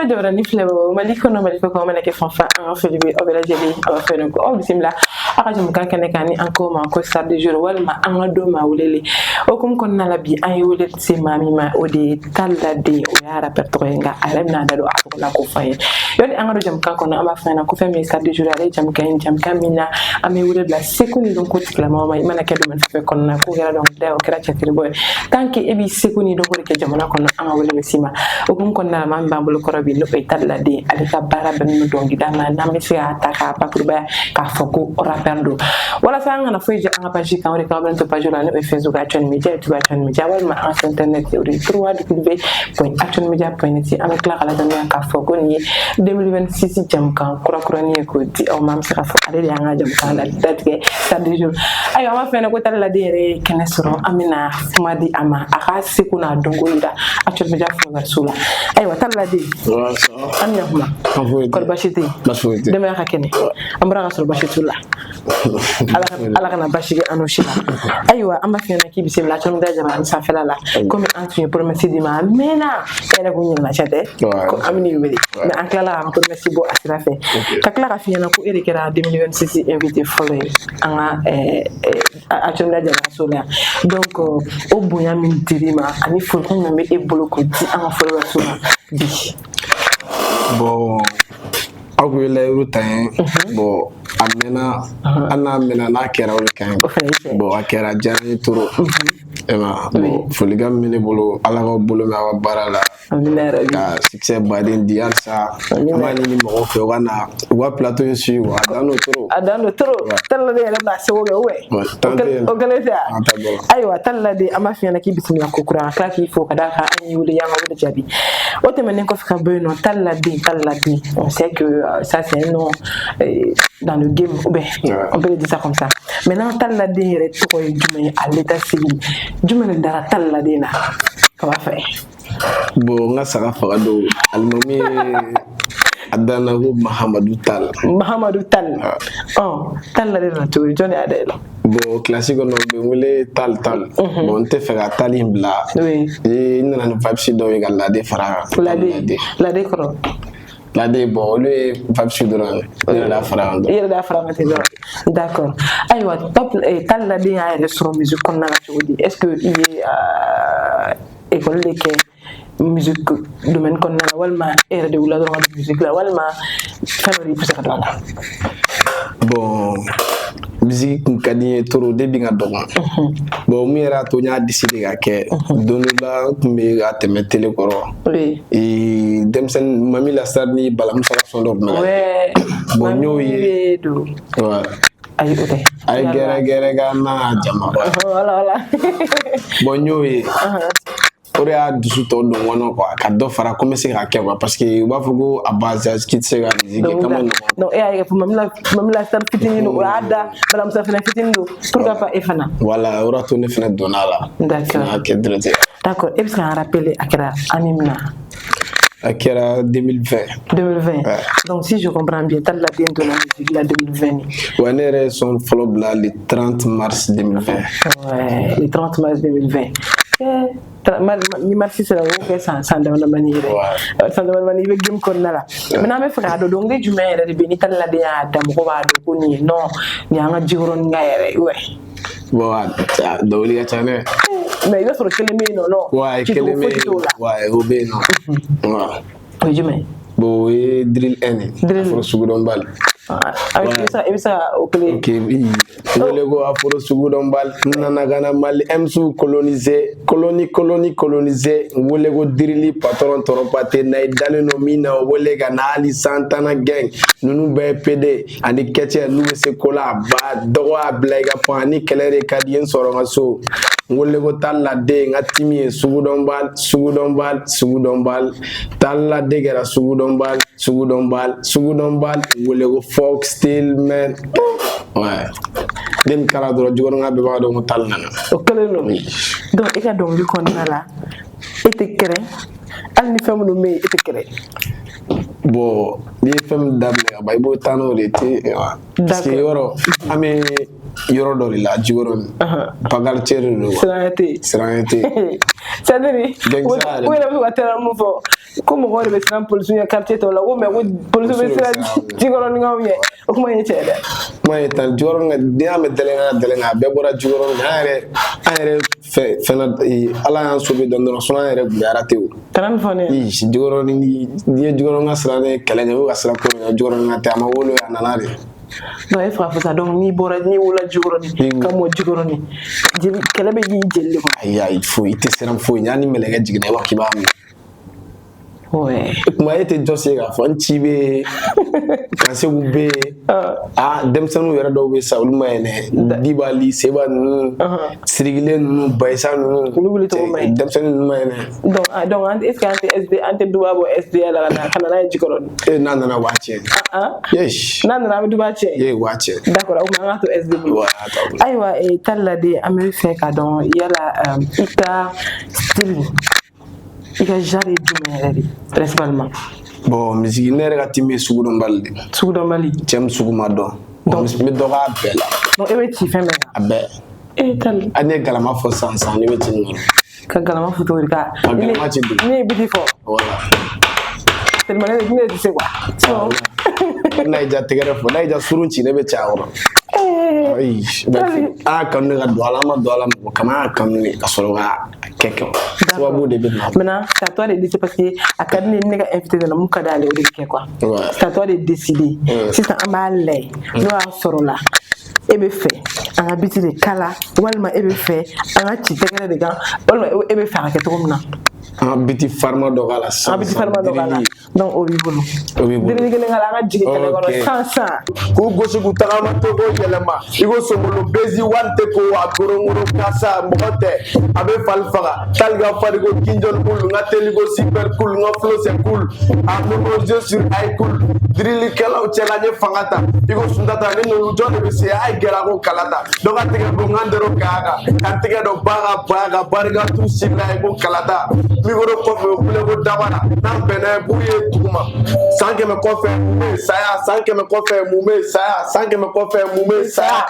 Bɛ jabaranin filɛ Mali kɔnɔ, Mali kɔ kan, mana kɛ fan fan, an ka foli bɛ aw bɛɛ lajɛlen. A b'a fɔ ko aw bisimila aw ka jamukan kɛnɛ kan, ni an ko ma ko Star du jour, walima an ka don maa welele. O hukumu kɔnɔna la, bi an ye wele se maa min ma, o de ye Talla Den. O y'a rappeur tɔgɔ ye, nka a yɛrɛ bɛna a da don a tɔgɔ la k'o fɔ an ye. Yanni an ka don jamukan kɔnɔ, an b'a fɔ ɲɛna ko fɛn min ye Star du jour, ale ye jamukan ye, jamukan min na an bɛ wele bila seko ni dɔnko tigilamɔgɔ ma. I mana kɛ domaine fɛn fɛn kɔnɔna, k'o kɛra dɔnkilida ye, o kɛra cɛtiribɔ ye, tant que e b'i seko ni dɔnko de kɛ jamana kɔnɔ, an ka wele bɛ s'i ma. O hukumu kɔnɔna la, maa min b'an bolo kɔrɔ bi, n'o ye Talla Den, ale ka baara bɛnnen don dɔnkilida ma, n'an bɛ se k'a ta k'a bakurubaya k'a fɔ ko rappeur don. Walasa an kana foyi jɛ an ka page kan, o de kama an bɛ to page la, n'o ye Facebook Actuel Media, YouTube Actuel Media, walima an ka internet, o de ye www.actuelmedia.net. An bɛ tila ka ladɔnniya k'a fɔ ko nin ye 2026 jamukan kurakurani ye k'o di aw ma. An bɛ se k'a fɔ ale de y'an ka jamukan datigɛ, Star du jour. Ayiwa, an b'a fɔ ɲɛna ko Talla Den yɛrɛ ye kɛnɛ sɔrɔ, an bɛna kuma di a ma, a k'a seko n'a dɔnko yira Actuel Media followers la. Ayiwa, Talla Den, an bɛna kuma. Kɔri baasi tɛ yen? Denbaya ka kɛnɛ? An bɔra ka sɔrɔ baasi t'u la. Ala kana basi kɛ an n'o si la. Ayiwa, an b'a f'i ɲɛna k'i bisimila Actuel Media jabaranin sanfɛla la. Komi an tun ye promesse d'i ma, a mɛnna, e yɛrɛ ko ɲinɛna, cɛ tɛ ko an bɛn'i wele, mais an tilala k'an ka promesse bɔ a sira fɛ, ka tila ka f'i ɲɛna ko e de kɛra 2026 invité fɔlɔ ye an ka Actuel Media jabaraso la yan. Donc o bonya min dir'i ma, ani folikun min bɛ e bolo k'o di an ka followers ma bi? Bon, aw kun ye layiru ta ye. Bon, a mɛnna, hali n'a mɛnna, n'a kɛra, o de ka ɲi. Bon, a kɛra, a diyara n ye trop. E ma bon, folikan min bɛ ne bolo, Ala k'aw bolo mɛn aw ka baara la, ka succès baden di. Halisa an b'a ɲini mɔgɔw fɛ, u ka na u ka plateau in suivre, a dan don trop. A dan don trop. Talla Den yɛrɛ bɛna seko kɛ ou o kɛlen tɛ? Ayiwa, Talla Den, an b'a f'i ɲɛna k'i bisimila ko kura, ka tila k'i fo ka d'a kan an y'i wele, y'an ka wele jaabi. O tɛmɛnen kɔfɛ ka bɔ yen nɔ, Talla Den, Talla Den, on sait que ça, c'est un nom dans le game, ou bien on peut le dire ça comme ça. Maintenant, Talla Den yɛrɛ tɔgɔ ye jumɛn ye à l'état civil? Jumɛn de dara Talla Den na kaba fɛ? Bon, n ka saga faga don, alimami ye a danna ko Mahamadu Tal. Mahamadu Tal. Ɔ, Talla de nana cogo di? Jɔn de y'a da i la? Bon, kilasi kɔnɔ, u bɛ n wele Tal Tal. Bon, n tɛ fɛ ka Tal in bila. N nana ni vibes dɔw ye ka Lade fara a kan. Lade, Lade kɔrɔ? Lade, bon, olu ye vibes dɔrɔn ye, ne yɛrɛ y'a fara a kan dɔrɔn. I yɛrɛ y'a fara a kan ten dɔrɔn, d'accord. Ayiwa, top, Talla Den y'a yɛrɛ sɔrɔ musique kɔnɔna la cogo di? Est ce que i ye école de kɛ musique domaine kɔnɔna la, walima e yɛrɛ de wulila dɔrɔn ka don musique la, walima fɛn dɔ de y'i poussé ka don a la? Bon, musique kun ka di n ye trop depuis n ka dɔgɔ. Bon, mun yɛrɛ y'a to n y'a décidé ka kɛ, don dɔ la, n tun bɛ ka tɛmɛ télé kɔrɔ, denmisɛnnin Mami la Star ni Bala Musa ka son dɔ tun bɛ ka. Bon, n y'o ye. Ayi, o tɛ. A ye gɛrɛ gɛrɛ ka na jama. Voilà voilà. Bon, n y'o ye, o de y'a dusu tɔ don n kɔnɔ quoi, ka dɔ fara ko n bɛ se k'a kɛ quoi, parce que u b'a fɔ ko a bas âge k'i tɛ se ka musique kɛ, k'a ma nɔgɔn. Donc e y'a ye k'a fɔ Mami la Star fitinin don, o y'a da, Bala Musa fana fitinin don, pourquoi pas e fana? Voilà, o de y'a to ne fana donna a la. D'accord. N y'a kɛ direct. D'accord, e bɛ se k'an rappeler a kɛra année min na? A kɛra 2020. 2020. Ouais. Donc si je comprends bien, Talla Den donna musique la 2020 ni. Ouais, ne yɛrɛ ye son fɔlɔ bila le 30 mars 2020. Ouais, le 30 mars 2020. Eh, ni mars sera, o kɛ san dama damani yɛrɛ. San dama damani i bɛ game kɔnɔna la. Maintenant, an bɛ fɛ k'a dɔn dɔnkili jumɛn yɛrɛ de bɛ yen ni Talla Den y'a da, mɔgɔ b'a dɔn ko nin ye, non, nin y'an ka Jikɔrɔni ka yɛrɛ, ouais. Bon, a dɔnkili ka ca dɛ. Mais i b'a sɔrɔ kelen bɛ yen nɔ, non? Ouais, cicogo kelen bɛ fosi t'o la. Ouais, o bɛ yen nɔ. Ouais. O ye jumɛn ye? Bon, o ye drill 1 ye. Drill. Afro sugudɔnbali. Ah, i bɛ se ka o kelen. Ok, n wele ko afro sugudɔnbali, n nana ka na Mali MC coloniser, colonie colonie coloniser. N wele ko drill patron tɔrɔpate na, i dalen don min na, o wele ka na. Hali Santana gang ninnu bɛɛ ye PD ani kɛcɛ, n'u bɛ se ko la, a ba dɔgɔ a bila i ka pan ani kɛlɛ de ka di ye. N sɔrɔ n ka so, n wele ko Talla Den, n ka timi ye sugudɔnbali, sugudɔnbali, sugudɔnbali. Talla Den kɛra sugudɔnbali, sugudɔnbali, sugudɔnbali. N wele ko Fox Steel man. Ouais, den kala dɔrɔn, Jikɔrɔni bɛɛ b'a dɔn ko Tall nana. O kelen don. Donc e ka dɔnkili kɔnɔna la, e tɛ kɛrɛ, hali ni fɛn minnu bɛ yen, e tɛ kɛrɛ. Bon, n'i ye fɛn min daminɛ ka ban, i b'o taa n'o de ye te, parce que yɔrɔ an bɛ yɔrɔ dɔ de la, Jikɔrɔni. Pas quartier de don quoi. Siran tɛ yen. Siran tɛ yen. C'est à dire, Gangsta yɛrɛ. u yɛrɛ bɛ to ka terme mun fɔ ko mɔgɔw de bɛ siran polisiw ɲɛ quartier tɔw la, ko mais ko polisiw bɛ siran Jikɔrɔnikaw ɲɛ, o kuma ye tiɲɛ ye dɛ. Kuma ye tan, Jikɔrɔni ka, n'i y'a mɛn dɛlɛnkan dɛlɛnkan, a bɛɛ bɔra Jikɔrɔni. An yɛrɛ fɛ fɛnɛ, Ala y'an sauvé dɔɔni dɔrɔn, sinon an yɛrɛ tun bɛ raté o. Kana nin fɔ ne ye. Ii, Jikɔrɔni, n'i ye Jikɔrɔni ka siran ne kɛlɛ ɲɛ, u bɛ ka siran ko min ɲɛ, Jikɔrɔni ka tɛ, a ma wolo, a nana de. Donc e fɛ k'a fɔ sa, donc n'i bɔra, n'i wolola Jikɔrɔni ka mɔ Jikɔrɔni, jeli kɛlɛ bɛ k'i jeli de kɔnɔ. Ayi ayi, foyi i tɛ siran foyi ɲɛ, hali ni mɛlɛkɛ jiginna, i b'a fɔ k'i b'a minɛ. Kuma e tɛ jɔ se k'a fɔ n ci bɛ yen, Kansegu bɛ yen, aa, denmisɛnninw yɛrɛ dɔw bɛ sa, olu ma ɲi dɛ, Dibali, Seba ninnu, Sirigilen ninnu, Bayisa ninnu. Olu wuli cogo ma ɲi. Denmisɛnnin ninnu ma ɲi dɛ. Donc ah, donc est ce que an tɛ SD, an tɛ Duba bɔ SDA la ka na n'a ye Jikɔrɔni? E n'a nana, waa tiɲɛ. Ah. Yesh. N'a nana, an bɛ Duba tiɲɛ. Ye, waa tiɲɛ. D'accord, o tuma an k'a to SD bolo. Wa a t'a bolo. Ayiwa, Taliladen, an bɛ fɛ k'a dɔn yala i ka style, i ka genre ye jumɛn yɛrɛ de principalement? Bon, musique, ne yɛrɛ ka team ye sugudɔnbali de. Sugudɔnbali. Cɛ min sugu ma dɔn. Bon, n bɛ dɔ k'a bɛɛ la. Donc e bɛ ci fɛn bɛɛ kan? A bɛɛ. E Tali. Hali ne ye galama fɔ sisan sisan, ne bɛ ci nin kɔnɔ. Ka galama fɔ cogo di ka? Ka galama ci dugu. Ne ye beat fɔ. Voilà. Tellement ne tɛ se quoi. Sinon N'a y'i ja tɛgɛrɛ fɔ, n'a y'i ja surun ci, ne bɛ ci a kɔrɔ. Ayi, an y'a kanu de ka don a la, an ma don a la mɔgɔ kama, an y'a kanu de ka sɔrɔ ka kɛ sababu de bɛ na. Maintenant, c'est à toi de décider, parce que a ka di ne ye, ne ka invité nana, mun ka d'ale, o de bɛ kɛ quoi. C'est à toi de décider. Sisan an b'a lajɛ n'o y'a sɔrɔ la e bɛ fɛ an ka beat de kala, walima e bɛ fɛ an ka ci tɛgɛrɛ de kan, walima e bɛ fɛ a ka kɛ cogo min na. An ka beat farima dɔ k'a la sisan. An ka beat farima dɔ k'a la, donc o b'i bolo. O b'i bolo. Dirili kelen k'a la, an ka jigin kɛlɛ kɔnɔ sisan sisan. K'u gosi k'u tagama togo yɛlɛma i ko songolo bezi wari tɛ ko a gorongoro kasa mɔgɔ tɛ a bɛ fali faga tali ka fariko kinjɔn cool, n ka teli ko super cool, n ka flow c'est cool, a mémoriser sur iCool, dirilikɛlaw cɛla n ye fanga ta i ko Sunjata, ne n'olu jɔn de bɛ se a ye gɛrɛ ko kala ta dɔ ka tigɛ bɔ n ka dɔrɔn k'a kan ka tigɛ dɔ ba ka ba ka barika tu si la i ko kalata micro kɔfɛ o kule ko dabara n'an bɛnna b'u ye duguma 100 kɔfɛ mun bɛ saya, 100 kɔfɛ mun bɛ saya, 100 kɔfɛ mun bɛ saya.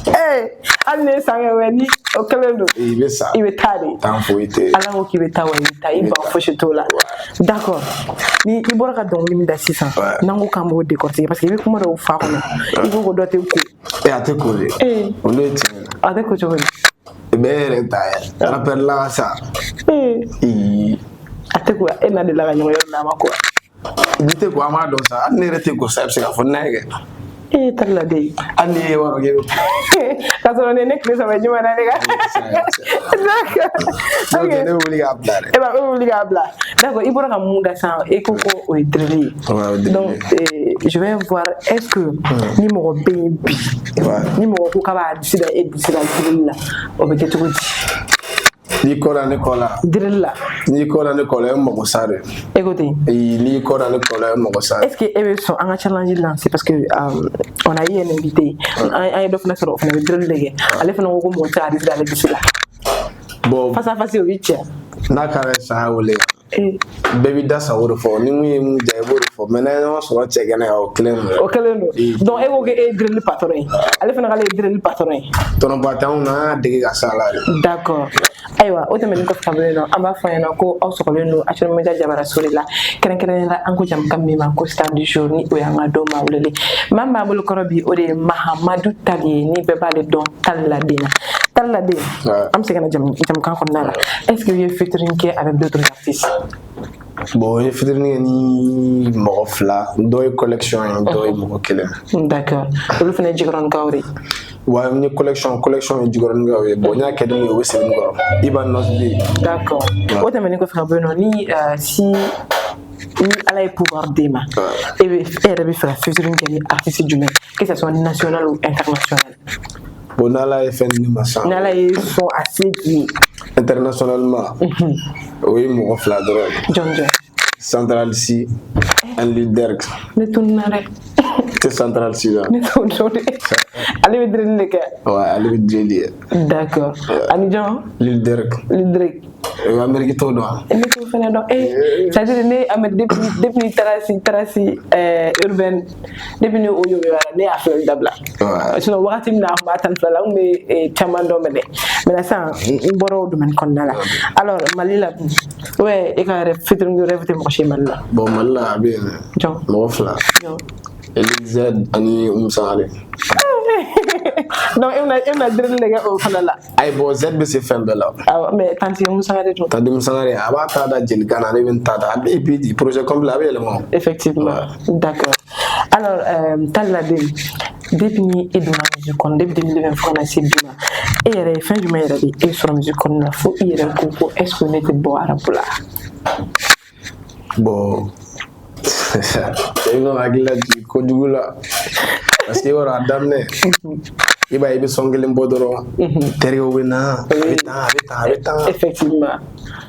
Ee, hali ne ye san kɛ ni o kɛlen don. I bɛ sa. I bɛ taa de. Tan foyi tɛ. Ala ko k'i bɛ taa wa, i bɛ taa, i ban fosi t'o la. D'accord, ni i bɔra ka dɔnkili min da sisan, n'an ko k'an b'o décortiquer, parce que i bɛ kuma dɔw f'a kɔnɔ, i ko ko dɔ tɛ ko. E, a tɛ ko de. Ee. Olu ye tiɲɛ ye. A tɛ ko cogo di? I bɛ e yɛrɛ ta ye rappeur la ka sa. Ee. Ii. A tɛ ko, e n'a delila ka ɲɔgɔn yɔrɔ la, a ma ko? N'i tɛ ko, an b'a dɔn sa, hali ne yɛrɛ tɛ ko sa, i bɛ se k'a fɔ n'a ye kɛ. Ee, Taliladen. Hali ni e b'a dɔn k'e bɛ K'a sɔrɔ ne tile 3 ye jumɛn na ne kan? D'accord. Donc ne bɛ wuli k'a bila dɛ. E b'a, e bɛ wuli k'a bila. D'accord, i bɔra ka mun da sisan, e ko ko o ye drill ye. Ouais, o ye drill Donc ye. Je vais voir est-ce que ni mɔgɔ bɛ yen bi, ni mɔgɔ ko k'a b'a disi da e disi la drill la, o bɛ kɛ cogo di? N'i kɔ da ne kɔ la. Drill la. N'i kɔ da ne kɔ la, e mago sa de. E ko ten. Ayi, n'i kɔ da ne kɔ la, e mago sa de. Est-ce que e bɛ sɔn an ka challenge lancer? Parce que on a eu un invité, an ye dɔ fana sɔrɔ, o fana bɛ drill de kɛ, ale fana ko ko mɔgɔ tɛ se k'a disi da ale disi la. Bon. Face à face, o b'i cɛ. N'a kɛra sa, wele. Ee. Bɛɛ b'i da sago de fɔ, ni mun ye mun diya, i b'o de fɔ, mais n'an ye ɲɔgɔn sɔrɔ cɛ kɛnɛ kan, o kelen don. O kɛlen don. Donc e ko k'e ye drill patron ye, ale fana k'ale ye drill patron ye. Tɔnɔba t'anw na, an y'a dege ka s'a la de. D'accord. Ayiwa, o tɛmɛnen kɔfɛ ka bɔ yen nɔ, an b'a fɔ a ɲɛna ko aw sɔgɔlen don Actuel Media jabaraso de la, kɛrɛnkɛrɛnnenya la an ko jamukan min ma ko Star du jour, ni o y'an ka don maa welelen. Maa min b'an bolo kɔrɔ bi, o de ye Mahamadu Tali ye, ni bɛɛ b'ale dɔn Taliladen na. Taliladen, an bɛ se ka na jamukan kɔnɔna la. Est ce que i ye featuring kɛ avec d'autres artistes? Bon, n ye featuring kɛ ni mɔgɔ fila, dɔw ye collection ye, dɔw ye mɔgɔ kelen. D'accord, olu fana ye Jikɔrɔnikaw de ye? Wa, n ye collection ye Jikɔrɔnikaw ye. Bon, n y'a kɛ ni mun ye, o bɛ segin kɔrɔ Iba Nɔsbi. D'accord. O tɛmɛnen kɔfɛ ka bɔ yen nɔ, ni si ni Ala ye pouvoir d'e ma, e bɛ, e yɛrɛ bɛ fɛ ka featuring kɛ ni artiste jumɛn, que ça soit national ou international? Bon, n'Ala ye fɛn di ne ma sisan. Ni Ala ye sɔn a se k'i ye. Internationalement, o ye mɔgɔ fila dɔrɔn ye. Jɔn jɔn? Central Cee and Lil Durk. Ne tununa dɛ. Tɛ Central Cee la? Ne t'o dɔn dɛ. Ale bɛ drill de kɛ? Ouais, ale bɛ drill ye. D'accord, ani jɔn? Lil Durk. Lil Durk. Amérique t'o dɔn wa? Ne t'o fɛnɛ dɔn. C'est à dire ne Amérique depuis Trace urbaine, depuis ni o yoyoyara, ne y'a filɛli dabila. Sinon wagati min na a tun b'a 12 la, n tun bɛ caman dɔn mɛnɛ. Mais sisan n bɔra o domaine kɔnɔna la. Alors Mali la dun, ouais, e ka rêve featuring rêve tɛ mɔgɔ si ye Mali la? Bon, Mali la a bɛ yen dɛ. Jɔn? Mɔgɔ fila. Jɔn? Elise ani Oumou Sangare. Donc e bɛna drill de kɛ o fana la? Ayi, bon, Z bɛ se fɛn bɛɛ la. Awɔ, mais tantie Oumou Sangare dun? Tantie Oumou Sangare, a b'a ta da jelikan na, ne bɛ n ta da. Et puis projet complet a bɛ yɛlɛma o. Effectivement. D'accord. Alors, Talla Den, depuis ni e donna musique kɔnɔ, depuis 2020 fo ka na se bi ma, e yɛrɛ ye fɛn jumɛn yɛrɛ de e sɔrɔ musique kɔnɔna la fo i yɛrɛ ko est ce que ne tɛ bɔ rap la? Bon, i bɛ hakili lajigin kojugu la, parce que i b'a dɔn, a daminɛ, i b'a ye, i bɛ son kelen bɔ dɔrɔn, terikɛw bɛ na, a bɛ tan, a bɛ tan, a bɛ tan.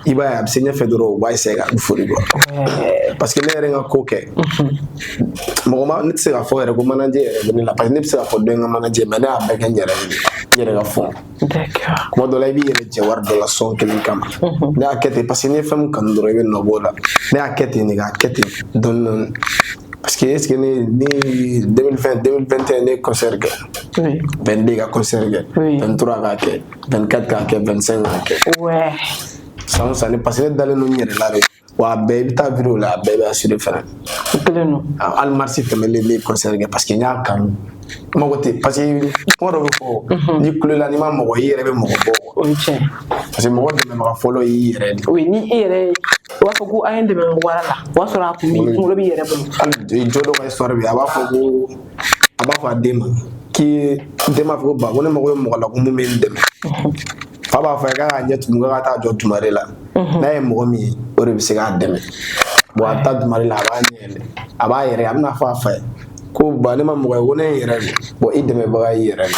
I b'a ye, a bɛ se ɲɛfɛ dɔrɔn, u b'a essayer ka fori quoi. Parce que ne yɛrɛ ka ko kɛ, mɔgɔ ma, ne tɛ se k'a fɔ yɛrɛ ko manager yɛrɛ bɛ ne la, parce que ne bɛ se k'a fɔ dɔ ye n ka manager, mais ne y'a bɛɛ kɛ n yɛrɛ ye, n yɛrɛ ka fond. Kuma dɔ la, i b'i yɛrɛ jɛ wari dɔ la son kelen kama. Ne y'a kɛ ten parce que n'i ye fɛn min kanu dɔrɔn, i bɛ nɔ b'o la. Ne y'a kɛ ten de, k'a kɛ ten dɔɔni dɔɔni, parce que est ce que ne ni 2020, 2021, ne ye concert kɛ, 22 ka concert kɛ, 23 k'a kɛ, 24 k'a kɛ, 25 k'a kɛ. San o san, parce que ne dalen don n yɛrɛ la de. Wa a bɛɛ, i bɛ taa vidéo la, a bɛɛ bɛ assuré fɛnɛ. O kelen don. Hali marisi tɛmɛlen, ne ye concert kɛ parce que n y'a kanu. Mago tɛ, parce que kuma dɔ bɛ fɔ, n'i kulela, n'i ma mɔgɔ, i yɛrɛ bɛ mɔgɔ bɔ. O ye tiɲɛ. Parce que mɔgɔ dɛmɛbaga fɔlɔ y'i yɛrɛ de. Oui, ni e yɛrɛ ye, u b'a fɔ ko an ye dɛmɛ wara la, o b'a sɔrɔ a kun b'i kunkolo b'i yɛrɛ bolo. Hali jɔ dɔ ka histoire bɛ yen, a b'a fɔ ko a b'a fɔ a den ma k'i den b'a fɔ ko ba, ko ne mago bɛ mɔgɔ la ko mun bɛ n dɛmɛ. Fa b'a fɔ a ye k'a k'a ɲɛ tugun, k'a ka taa jɔ tumare la, n'a ye mɔgɔ min ye, o de bɛ se k'a dɛmɛ. Bon, a bɛ taa tumare la, a b'a ɲɛ yɛlɛ, a b'a yɛrɛ, a bɛna fɔ a fa ye ko ba, ne ma mɔgɔ ye, ko ne ye n yɛrɛ de. Bon, i dɛmɛbaga y'i yɛrɛ de.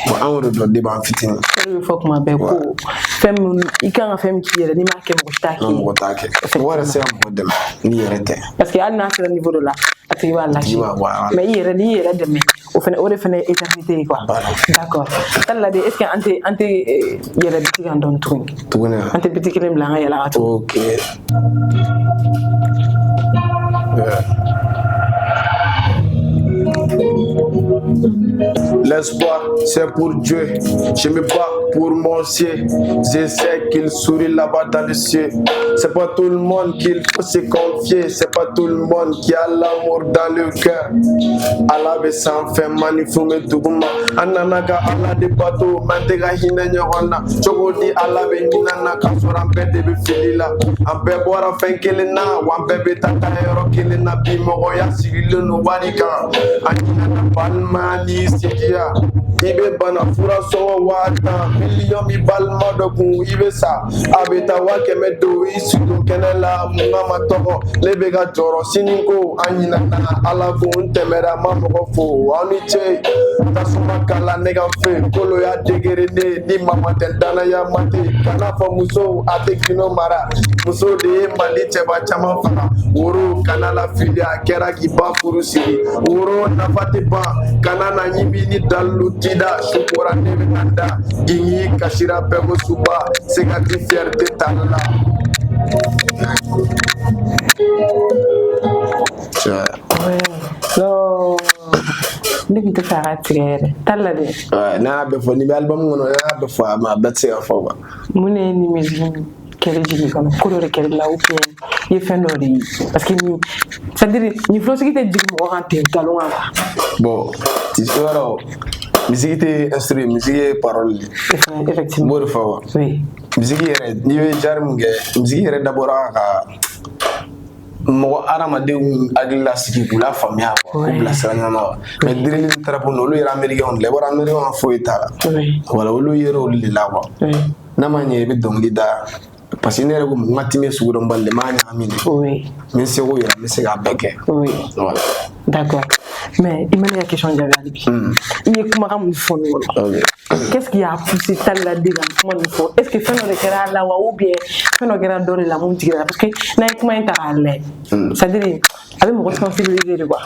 Bon, an y'o de dɔn depuis an fitinin. O de bɛ fɔ kuma bɛɛ ko fɛn min i kan ka fɛn min k'i yɛrɛ, n'i m'a kɛ, mɔgɔ si t'a k'i ye. Mɔgɔ t'a kɛ, mɔgɔ yɛrɛ tɛ se ka mɔgɔ dɛmɛ n'i yɛrɛ tɛ. Parce que hali n'a sera niveau dɔ la, a tigi b'a lâcher. Tigi b'a bɔ a la. Mais i yɛrɛ, n'i yɛrɛ dɛmɛ, o fɛnɛ, o de fɛnɛ ye éternité ye quoi. D'accord. Talla de, est ce que an tɛ yɛlɛ beat kan dɔɔni tuguni? Tuguni wa? An tɛ beat kelen bila an ka yɛlɛ a kan tuguni. Ok. Yeah. L'espoir, c'est pour Dieu. Je me bats pour mon ciel. Je sais qu'il sourit là-bas dans le ciel. C'est pas tout le monde qu'il faut se confier. C'est pas tout le monde qui a l'amour dans le cœur. Ala bɛ sanfɛ, manifo bɛ duguma. An nana ka Ala de bato, m'an tɛ ka hinɛ ɲɔgɔn na. Cogo di Ala bɛ hinɛ na k'a sɔrɔ an bɛɛ de bɛ fili la? An bɛɛ bɔra fɛn kelen na, wa an bɛɛ bɛ taa taa yɔrɔ kelen na. Bi mɔgɔya sigilen don wari kan. An ɲinɛna balima ni sinjiya. I bɛ bana fura sɔngɔ 50 000 min balima dɔ kun, i bɛ sa, a bɛ taa 100 000 don i sudon kɛnɛ la. Mun kama tɔgɔ ne bɛ ka jɔrɔ sini ko? An ɲinɛna Ala ko. N tɛmɛra, n ma mɔgɔ fo, aw ni ce. Tasuma kala ne ka fɛ koloya degere ne ni mama tɛ, danaya ma tɛ. Kana fɔ muso a tɛ gindo mara, muso de ye Mali cɛba caman faga. Woro kana la fili, a kɛra k'i ba furu siri. Woro nafa tɛ ban, kana na ɲimi ni dalilu tida. Su kora, ne bɛ na da gini kasira bɛɛ ko suba se ka ti fierté t'a la. Ouais. Non. Ne tun tɛ fɛ a ka tigɛ yɛrɛ. Talla de. Ouais, n'a y'a bɛɛ fɔ, nin bɛ album kɔnɔ, n'a y'a bɛɛ fɔ, a ma, a bɛɛ tɛ se ka fɔ quoi. Mun de ye nin musique in kɛlɛ jigin kɔnɔ? Ko dɔ de kɛra la ou bien i ye fɛn dɔ de ye? Parce que nin, c'est à dire nin filosigi tɛ jigin mɔgɔ kan ten nkalon kan quoi. Bon, tu sais, yɔrɔ musique tɛ instrument, musique ye parole de ye. N b'o de fɔ quoi. Musique yɛrɛ, n'i bɛ genre min kɛ, musique yɛrɛ dabɔra ka mɔgɔ hadamadenw hakili lasigi, k'u lafaamuya quoi, k'u bila sira ɲuman na. Mais drill ni trap ninnu, olu yɛrɛ américain de la, i b'a dɔn américain ka foyi t'a la. Voilà, olu yɛrɛ olu de la quoi. N'a ma ɲɛ, i bɛ dɔnkili da, parce que ne yɛrɛ ko n ka team ye sugudɔnbali de, n b'a ɲagami de. N bɛ n seko yira, n bɛ se k'a bɛɛ kɛ. Voilà. D'accord. Mais i ma ne ka question jaabi hali bi. I ye kumakan mun fɔ nin kɔnɔ? Qu'est-ce qui a poussé Talla D ka nin kuma nin fɔ? Est-ce que fɛn dɔ de kɛra a la wa, ou bien fɛn dɔ kɛra dɔ de la mun digira? Parce que n'a ye kuma in ta k'a lajɛ, c'est-à-dire a bɛ mɔgɔ sensibiliser de quoi.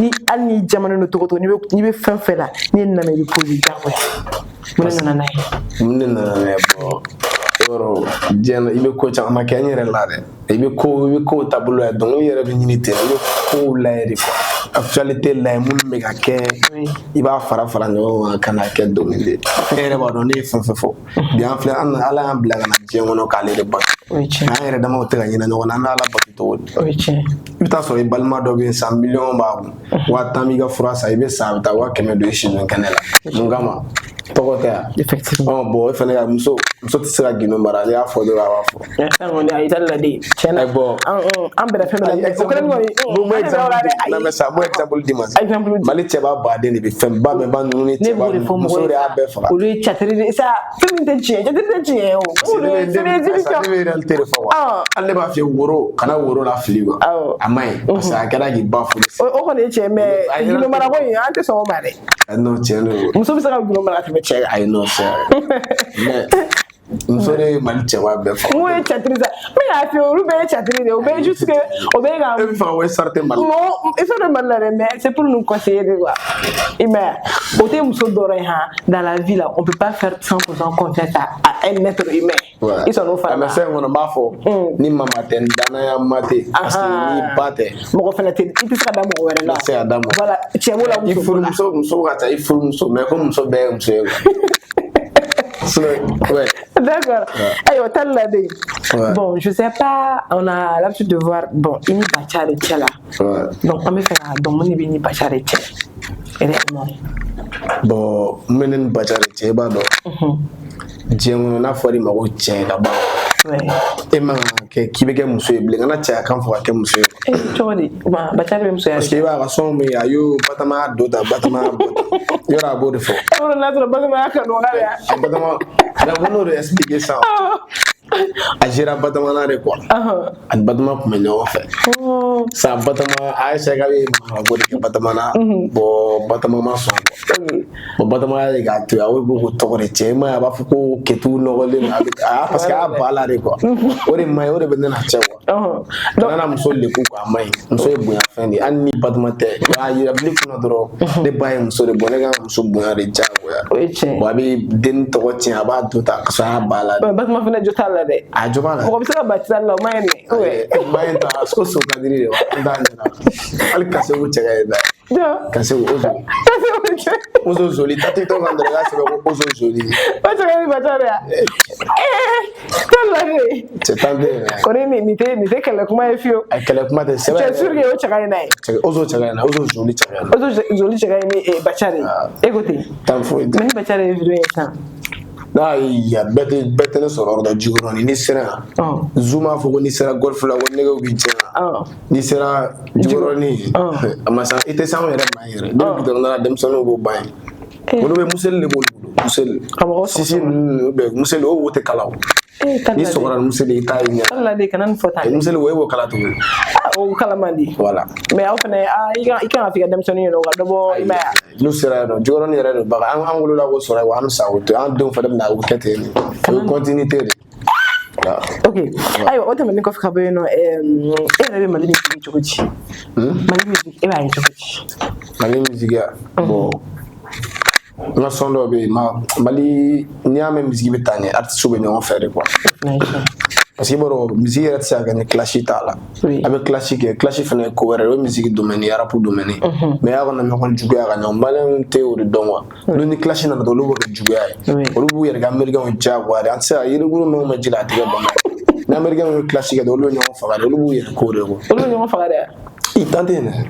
Ni hali n'i jamanen don cogo o cogo, n'i bɛ fɛn fɛn la, n'i ye nin lamɛn, i bɛ poser diyagoya. Mun de nana n'a ye? Mun de nana n'a ye? Bon, Yɔrɔ diɲɛ na, i bɛ ko caman kɛ n yɛrɛ la dɛ. I bɛ kow taabolo lajɛ, dɔnkili yɛrɛ bɛ ɲini ten, i bɛ kow lajɛ de quoi, actualité lajɛ, minnu bɛ ka kɛ, i b'a fara fara ɲɔgɔn kan ka na kɛ dɔnkili ye. E yɛrɛ b'a dɔn ne ye fɛn fɛn fɔ bi, an filɛ, an Ala y'an bila ka na diɲɛ kɔnɔ k'ale de bato. O ye tiɲɛ. An yɛrɛ damaw tɛ ka ɲinɛ ɲɔgɔn na, an bɛ Ala bato cogo di? O ye tiɲɛ. I bɛ taa sɔrɔ i balima dɔ bɛ yen, san miliyɔn b'a kun, 10 000 b'i ka fura san, i bɛ sa, a bɛ taa 100 000 don i si kɛnɛ la. Mun kama? Tɔgɔ tɛ yan? Effectivement. Ɔ bon, e fana ka muso tɛ se ka gindo mara. N'i y'a fɔ dɔrɔn, a b'a fɔ. Fɛn kɔni, a ye tali la de, tiɲɛ na. Eh, bon. An bɛrɛ fɛn dɔ la, o kɛlen kɔni, Bon, an tɛ bɛn o la dɛ, exemple, ayi. non, mais ça, mo exemple di ma. Exemple di. Mali cɛba baden de bɛ fɛn ba bɛɛ ba ninnu ni Ne cɛba b'o de fɔ muso mɔgɔw de ye y'a sa. bɛɛ faga. Olu ye catiri de sa, fɛn min tɛ tiɲɛ, catiri tɛ tiɲɛ ye o. Olu ye c'est des émissions. Ne bɛ réalité de fɔ quoi. Ah. Hali ne b'a f'i ye, woro kana woro la fili quoi. Awɔ. A ma ɲi parce que a kɛra k'i ba furu. O kɔni ye tiɲɛ, mais Ayi, gundo marako in, an tɛ sɔn o ma dɛ. Non, tiɲɛ don. Muso bɛ se ka gundo mara ka tɛmɛ cɛ kan. Ayi, non, c'est mais muso de ye Mali cɛba bɛɛ faga. Mun ye catiri sa? N bɛ k'a f'i ye, olu bɛɛ ye catiri de ye. O bɛɛ ye juste que o bɛɛ ye ka E bɛ fɛ ka o star tɛ Mali. Non, il faut de Mali la dɛ, mais c'est pour nous conseiller de quoi. I m'a ye, o tɛ muso dɔrɔn ye han, dans la vie là, on peut pas faire 100% confiance à un être humain. Ouais. I sɔn n'o fana Mais ma. fɛn kɔnɔ, n b'a fɔ ni mama tɛ, ni danaya ma tɛ, parce que ni ba tɛ, mɔgɔ fana tɛ, i tɛ se ka da mɔgɔ wɛrɛ la. I tɛ se ka da mɔgɔ. Voilà, cɛ b'o la, I muso b'o la. furumuso, muso ka ca, i furumuso, mais ko muso bɛɛ ye muso ye quoi. Sinon, ouais. D'accord. Ayiwa, tali la de. Ouais. Bon, je sais pas, on a l'habitude de voir, bon, i ni Bacha de cɛ la. Ouais. Donc, an bɛ fɛ k'a dɔn mun de bɛ i ni Bacha de cɛ réellement. Bon, n bɛ ne ni Bacha de cɛ, i b'a dɔn. Diɲɛ kɔnɔ, n'a fɔra i ma ko cɛ ka ban, e man kan ka kɛ k'i bɛ kɛ muso ye bilen, kana cɛya kan fɔ ka kɛ muso ye. Eh, cogo di? Ma Bacha de bɛ musoya Parce de. que i b'a ka son min, a y'o Batama y'a don tan, Batama y'a bɔ tan, yɔrɔ a b'o de fɔ. E bolo n'a sɔrɔ Batoma y'a kanu ka de. A Batama, ko n'o de expliquer sisan, a gérera Batama na de quoi. Ani Batama tun bɛ ɲɔgɔn fɛ. Sa Batama a y'a k'a bɛ mankanko de kɛ Batama na. Bon, Batama ma sɔn quoi. Bon, Batama y'a ye k'a to yen, a ko ko tɔgɔ de cɛ, i m'a ye, a b'a fɔ ko ketu nɔgɔlen don, a bɛ a parce que a y'a ba la de quoi. O de ma ɲi, o de bɛ ne n'a cɛ quoi. Kana na muso leku quoi, a ma ɲi. Muso ye bonya fɛn de ye, hali ni Batama tɛ, a yira bili kunna dɔrɔn, ne ba ye muso de bɔ, ne ka muso bonya de diyagoya. O ye tiɲɛ. Wa a bɛ den tɔgɔ tiɲɛ, a b'a to ta ka sɔrɔ a y'a ba la. Batoma fana jo t'a la dɛ. A jo b'a la. Mɔgɔ bɛ se ka ba t'a la, o ma ɲi dɛ. Ba in ta ko so ka di de wa, n t'a ɲɛna. Hali Kasegu cɛ ka ɲi dɛ. Kasegu Ozo. Kasegu cɛ. Ozo Zoli, ta TikTok kan dɔrɔn, i y'a sɛbɛn ko Ozo Zoli. O cɛ ka ɲi Bacha de ya. Ee, t'a la de. Cɛ tan tɛ yen dɛ. Kɔni nin tɛ kɛlɛ kuma ye fiyewu. A kɛlɛ kuma tɛ sɛbɛn. C'est sûr que o cɛ ka ɲi n'a ye. Ozo cɛ ka ɲi na, Ozo Zoli cɛ ka ɲi. Ozo Zoli cɛ ka ɲi ni Bacha de ye. E ko ten. Tan foyi tɛ. Mais ni Bacha de ye vidéo ye sisan. N'a ya bɛɛ tɛ ne sɔrɔ yɔrɔ dɔ Jikɔrɔni, n'i sera yan. Zuma fɔ ko n'i sera golf la ko nɛgɛw b'i tiɲɛ. N'i sera Jikɔrɔni, a ma sa, i tɛ s'anw yɛrɛ ma yen yɛrɛ. Ne bɛ goudron da la, denmisɛnninw b'o ban yen. Olu bɛ museli de b'olu bolo, museli. Sisi ninnu bɛɛ museli, o wo tɛ kala o. N'i sɔgɔra ni museli, i t'a ye ɲɛ. Tali de, kana nin fɔ tan. Museli wo, e b'o kala cogo di? O kala man di. Voilà. Mais aw fana, i kan ka f'i ka denmisɛnnin ɲɛna, o ka dɔ bɔ, i m'a ye. N'u sera yen nɔ, Jikɔrɔni yɛrɛ de baga an wolola k'o sɔrɔ yen wa, an bɛ sa o to yen, an denw fana bɛna o kɛ ten de. O ye continuité de. Ok, ayiwa, o tɛmɛnen kɔfɛ ka bɔ yen nɔ, e yɛrɛ bɛ Mali musique cogo di? Mali musique, e b'a ye cogo di? Mali musique ya, bon, n ka son dɔw bɛ yen, ma Mali, n'i y'a mɛn musique bɛ taa ɲɛ, artiste bɛ ɲɔgɔn fɛ de quoi. Parce que i b'a dɔn, musique yɛrɛ tɛ se ka kɛ ni clash t'a la. A bɛ clash kɛ, clash fana ye ko wɛrɛ ye, o ye musique domaine ye, rap domaine ye. Mais a kana ɲɔgɔn juguya ka ɲɔgɔn, Maliyɛnw tɛ o de dɔn quoi. Olu ni clash nana dɔrɔn, olu b'o kɛ juguya ye. Olu b'u yɛrɛ kɛ Américains diyagoya de. An tɛ se ka yirikuru min ma ji la, a tɛ kɛ bama ye. Ni Américains ye clash kɛ dɔrɔn, olu bɛ ɲɔgɔn faga de, olu b'u yɛrɛ k'o de quoi. Olu bɛ ɲɔgɔn faga dɛ. I tan tɛ yen dɛ.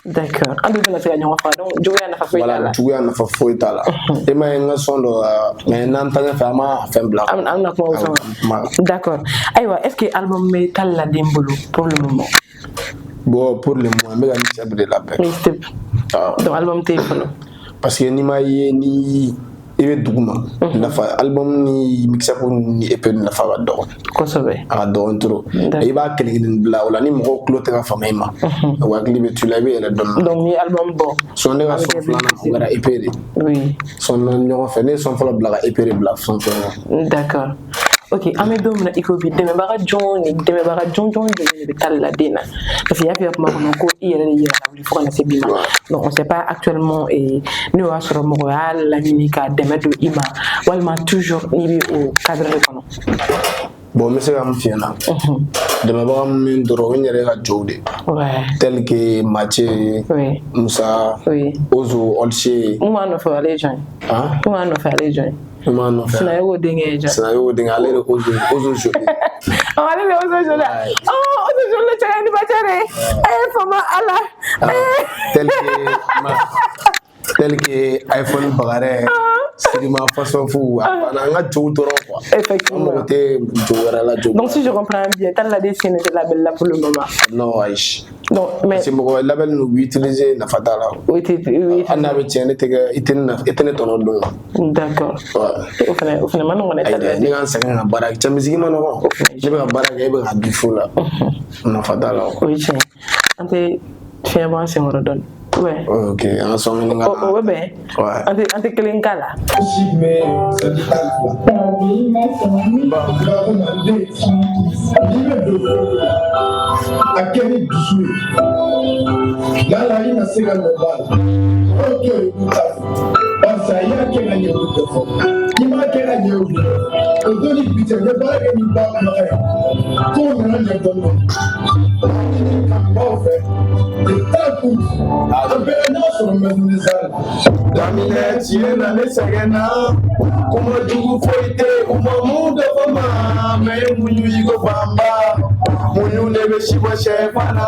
D'accord. An dun tɛna se ka ɲɔgɔn faga, donc juguya nafa foyi t'a la. Voilà, juguya nafa foyi t'a la. E ma ye n ka son dɔ la, mais n'an taa ɲɛfɛ, an b'a fɛn bila. An bɛna kuma o kan. D'accord. Ayiwa, est-ce que album bɛ Tali la den bolo pour le moment? Bon, pour le moment, n bɛ ka mixtape de labɛn. Mixtape. Donc album tɛ yen fɔlɔ. Parce que n'i ma ye ni i bɛ dugu ma, nafa album ni mixtape ni EP nafa ka dɔgɔ. Kosɛbɛ. A ka dɔgɔ trop. I b'a kelen kelen bila o la, ni mɔgɔw tulo tɛ ka fama i ma, o hakili bɛ to i la, i bɛ yɛlɛ dɔɔnin. Donc ni album bɔ. Son ne ka son filanan, o kɛra EP de. Oui. Son naani ɲɔgɔn fɛ, ne ye son fɔlɔ bila ka EP de bila son filanan. D'accord. Ok, an bɛ don min na i ko bi, dɛmɛbaga jɔn ni dɛmɛbaga jɔn jɔn jumɛn de bɛ Tall Laden na? Parce que i y'a fɔ i ka kuma kɔnɔ ko i yɛrɛ de yɛrɛ lawuli fo ka na se bi ma. Donc on sait pas actuellement n'o y'a sɔrɔ mɔgɔ y'a laɲini ka dɛmɛ don i ma, walima toujours n'i bɛ o cadre de kɔnɔ. Bon, n bɛ se ka mun f'i ɲɛna, dɛmɛbaga min dɔrɔn, o ye n yɛrɛ ka jɔw de, tel que Mathieu, Musa, Ozo, Olse. Mun b'a nɔfɛ, ale ye jɔn ye? Han? Mun b'a nɔfɛ, ale ye jɔn ye? Mun b'a nɔfɛ? Sinayogo denkɛ ye jɔn ye? Sinayogo denkɛ, ale de Ozo, Ozo Joli. Ɔ, ale de Ozo Joli. Ɔ, Ozo Joli cɛ ka ni ba cɛ de a ye fama ala. Tel que ma, tel que iPhone Bagarɛ, Sirima Fasofu, a banna, an ka jɔw dɔrɔn quoi. An mago tɛ jo wɛrɛ la, jo. Donc si je comprends bien, Tall Laden sen tɛ label la pour le moment. Non, ayi. Donc mais parce que mɔgɔ label ninnu b'i utiliser, nafa t'a la. O tɛ, oui. Hali n'a bɛ tiɲɛ, ne tɛ kɛ i tɛ ne nafa, i tɛ ne tɔnɔ dɔn. D'accord. O fana, o fana ma nɔgɔn dɛ. Ayi dɛ, ne ka n sɛgɛn ka baara kɛ, cɛ misigi ma nɔgɔn, ne bɛ ka baara kɛ, e bɛ ka di fu la, nafa t'a la. O ye tiɲɛ, an tɛ fiɲɛ bɔ an senkɔrɔ dɔɔni. Ouais. Ok, an ka sɔn kelen ka. O bɛ bɛn. Ouais. An tɛ kelen k'a la. Ba den, n'i bɛ don ko la, a kɛ ni dusu ye, lala i na se ka nɔ b'a la. Mɔgɔw to yen, k'u ta fɔ, barisa i y'a kɛ ka ɲɛ, olu bɛɛ fɔ, i m'a kɛ ka ɲɛ, olu bɛɛ fɔ. O don ni bi cɛ, n ye baara kɛ ni ba kumakan ye, kow nana ɲɛ dɔɔnin dɔɔnin. N b'a ɲini kanubaw fɛ de taa kun, an bɛɛ ka ɲɔgɔn sɔrɔ Maison des Arts. Daminɛ tiɲɛ na, ne sɛgɛnna, kuma jugu foyi tɛ, u ma mun dɔ fɔ ma, mɛ ye muɲu i ko banba, muɲu de bɛ si bɔ sɛfan na.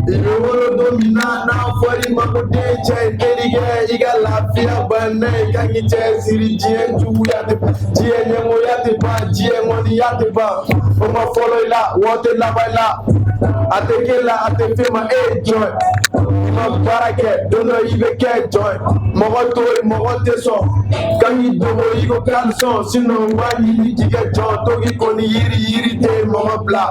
I bɛ wolo don min na, n'a fɔr'i ma ko den cɛ in terikɛ, i ka lafiya banna, i ka k'i cɛsiri. Diɲɛ juguya tɛ ban, diɲɛ ɲɛngoya tɛ ban, diɲɛ ŋɔniya tɛ ban. O ma fɔlɔ i la, wa o tɛ laban i la, a tɛ k'e la, a tɛ f'e ma e ye jɔn ye. I ma baara kɛ, don dɔ i bɛ kɛ jɔn ye. Mɔgɔ to yen, mɔgɔ tɛ sɔn kan k'i dogo i ko caleçon, sinon u b'a ɲini k'i kɛ jɔn. To k'i ko ni yiri, yiri tɛ mɔgɔ bila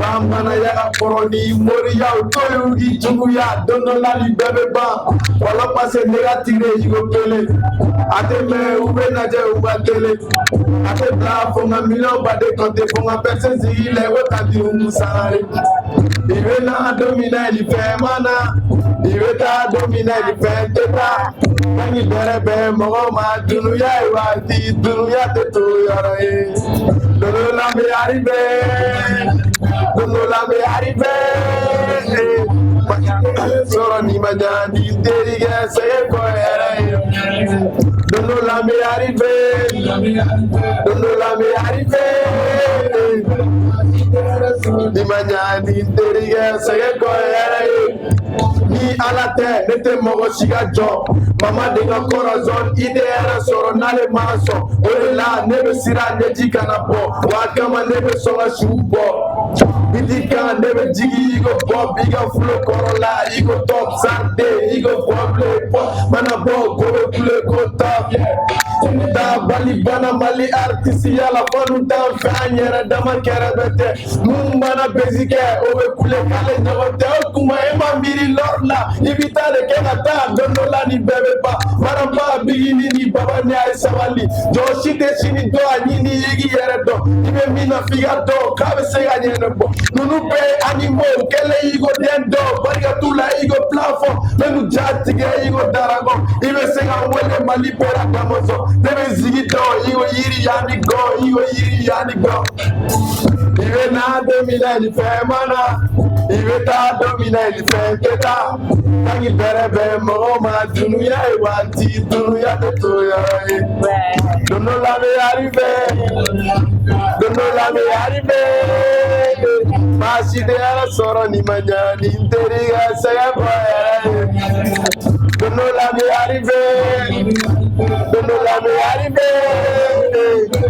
banbanaya ka kɔrɔ ni moriyaw to yen, u k'i juguya, don dɔ la nin bɛɛ bɛ ban. Wala parce ne ka tire i ko kelen, a tɛ mɛn, u bɛ lajɛ u ka télé, a tɛ bila fo n ka miliyɔn ba de compter, fo n ka personne sigi la i ko tantie Umu Sangare. I bɛ na don min na, ni fɛn ma na, i bɛ taa don min na, ni fɛn tɛ taa. Kan'i bɛrɛ bɛn mɔgɔ ma, dunuya ye waati, dunuya tɛ to yɔrɔ ye. Don dɔ la n bɛ arrivé, don dɔ la n bɛ arrivé. Sɔrɔ ni ma ɲa ni terikɛ, sɛgɛn kɔ yɛrɛ ye. Don dɔ la n bɛ arrivé, don dɔ la n bɛ arrivé. Ni ma ɲa ni terikɛ, sɛgɛn kɔ yɛrɛ ye. Ni Ala tɛ, ne tɛ mɔgɔ si ka jɔ. Mama de ka kɔrɔzɔn, i tɛ hɛrɛ sɔrɔ n'ale ma sɔn. O de la ne bɛ siran ɲɛji kana bɔ, wa kama ne bɛ sɔn ka su bɔ biti kan, ne bɛ jigi i ko bɔ i ka fulo kɔrɔla, i ko top sante, i ko bɔble bɔ mana bɔ ko bɛ kule ko top ta bali bana. Mali artiste yala fanu t'an fɛ, an yɛrɛ dama kɛrɛfɛ tɛ. Mun mana bezi kɛ, o bɛ kule k'ale ɲɔgɔn tɛ. O kuma e ma miiri lɔri la, i bɛ taa de kɛ ka taa, don dɔ la nin bɛɛ bɛ ban. Maraba bigini ni baba ni a ye sabali, jɔn si tɛ sini dɔn, a ɲini i k'i yɛrɛ dɔn, i bɛ min na f'i ka dɔn k'a bɛ se ka ɲɛnabɔ. Ninnu bɛɛ ye animaux kɛlen i ko den dɔn, barika t'u la i ko plafond, minnu ja tigɛ i ko daragon. I bɛ se ka n wele Mali bɛɛ la damɔzɔn, ne bɛ zigi dɔn i ko yiri yanni gɔn, i ko yiri yanni gɔn. I bɛ na don min na, ni fɛn ma na, i bɛ taa don min na, ni fɛn tɛ taa. Kan'i bɛrɛ bɛn mɔgɔ ma, dunuya ye waati, dunuya tɛ to yɔrɔ ye. Don dɔ la n bɛ arrivé, don dɔ la n bɛ arrivé. Maa si tɛ hɛrɛ sɔrɔ ni ma ɲa ni n terikɛ, sɛgɛn kɔ yɛrɛ ye. Don dɔ la n bɛ arrivé, don dɔ la n bɛ arrivé.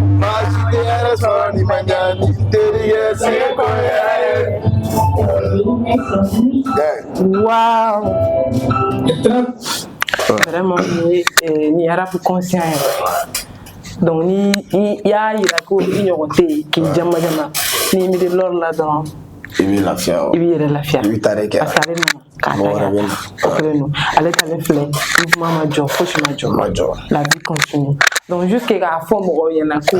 Maa si tɛ hɛrɛ sɔrɔ ni ma ɲa ni n terikɛ, sɛgɛn kɔ yɛrɛ ye. Waouh! Vraiment, nin ye rap conscient yɛrɛ. Donc ni i y'a yira ko i ɲɔgɔn tɛ yen k'i jama jama, n'i miiri lɔri la dɔrɔn, I b'i lafiya o. I b'i yɛrɛ lafiya. I bɛ taa de kɛ. Parce que ale nana k'a ta. Mɔgɔ wɛrɛ bɛ na. O kɛlen don, ale talen filɛ, mouvement ma jɔ, fosi ma jɔ. Ma jɔ. La vie continue. Donc juste k'a fɔ mɔgɔw ɲɛna ko